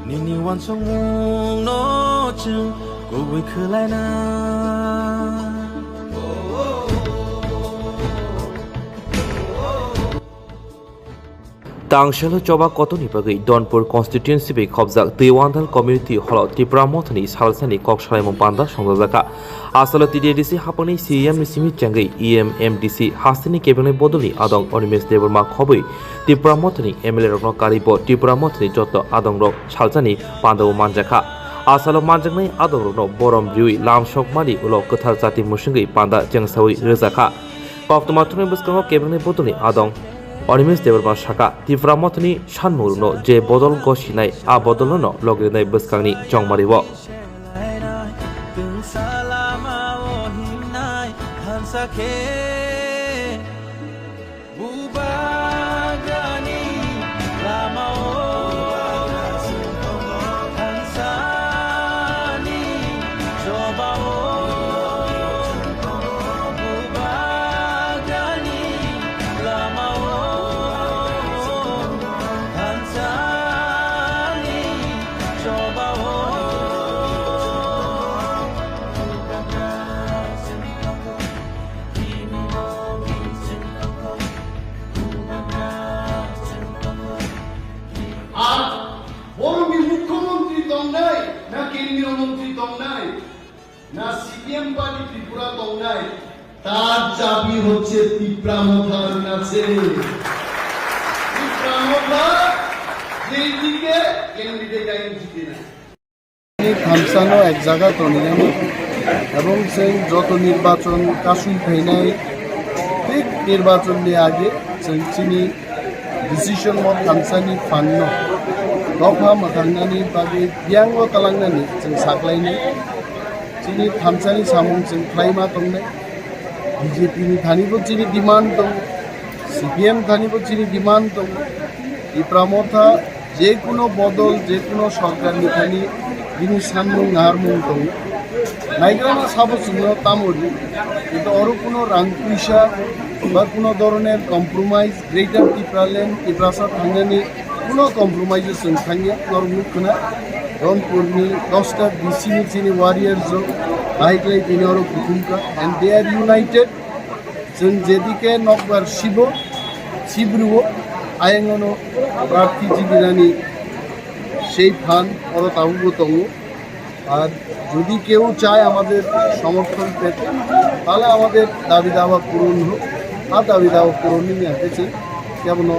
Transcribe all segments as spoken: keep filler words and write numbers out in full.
Nini uansukmungno chwng kubui khwlaina. Tangshalo choba kotorni bagwi Donpur constituency bai khopjak Twiwandal community hall-o Tipra Mothani salsani kok salaimung panda songjajakha. Asalo T D A D C hapangni C E M ni simi chengwi E M M D C hasteni kebengni bodolni adong Animesh Debbarma khobwi Tipra Mothani M L A rokno karwi bo Tipra Mothani joto adongrok salsani pandao manjakha. Asalo manjaknai adongrokno borom riwi lamsok mani ulo kwthar jati musungwi panda chengsawi rwjakha. Koktwma thumni bwskango kebengni bodolni adong Animesh Debbarma sakha, Tipra Mothani sanmungrokno je bodol gosinai, a bodolno logrinai bwskangni chongmario. Ar borokni mukhyamantri tongnai, na kendriya mantri tongnai, na C P M party Tripura tongnai, tar chabi hocche Tipra Motha rwna se. Tipra Motha jeidike candidate ain jite na. Thamsano ek jaga tongnai, ebong chwng joto nirbachon kasui phainai, thik nirbachonni age chwng chini decision bo thamsani phanno dopha mwthangnani bagwi biyango talangnani chwng saklainai. Chini thamsani samung chwng khlaima tongnai. B J P ni thani bo chini demand tongo, C P M thani bo chini demand tongo. Tipra Motha je kuno bodol, je kuno sorkar ni thani bini sanmung naharmung tongo. Naigrana sabo chwngno tamo ri, kintu oro kuno rang puisa ba kuno doroner compromise, Greater Tipraland, Tiprasa thangnani kuno compromise o chwng thangya, norok nukkhwna Donpurni dosta D C ni chini warriors rok bahai khlai tini oro kuthumkha and they are united. Chwng jedike nokbar sibo, sibruo, ayang ono prarthi jibinani sei phan oro tabukbo tongo. আর যদি কেউ চায় আমাদের সমর্থন পেতে, তাহলে আমাদের দাবি দাওয়া পূরণ হোক। আর দাবি দাওয়া পূরণ নিয়ে এসেছে, কেবল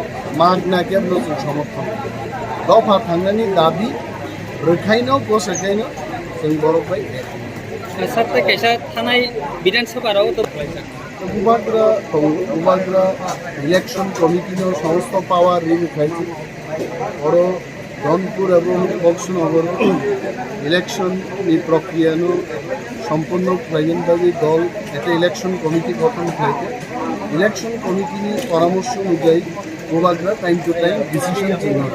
মাগ না কেবল সমর্থন। দফা থানানি দাবি রক্ষাইনো, কোষাইনো, সেই বড় ভাই। Sir, tei kaisa thanai Bidhan Sabha rao to Bubagra, Bubagra election committee no somosto power rini khaisi. Oro Donpur ebong Boxnagar election ni prokriya no sompunno khlaina bagwi dol ekta election committee gothon khlaikha. Election committee ni poramorso onujai Bubagra time to time decision chwngno.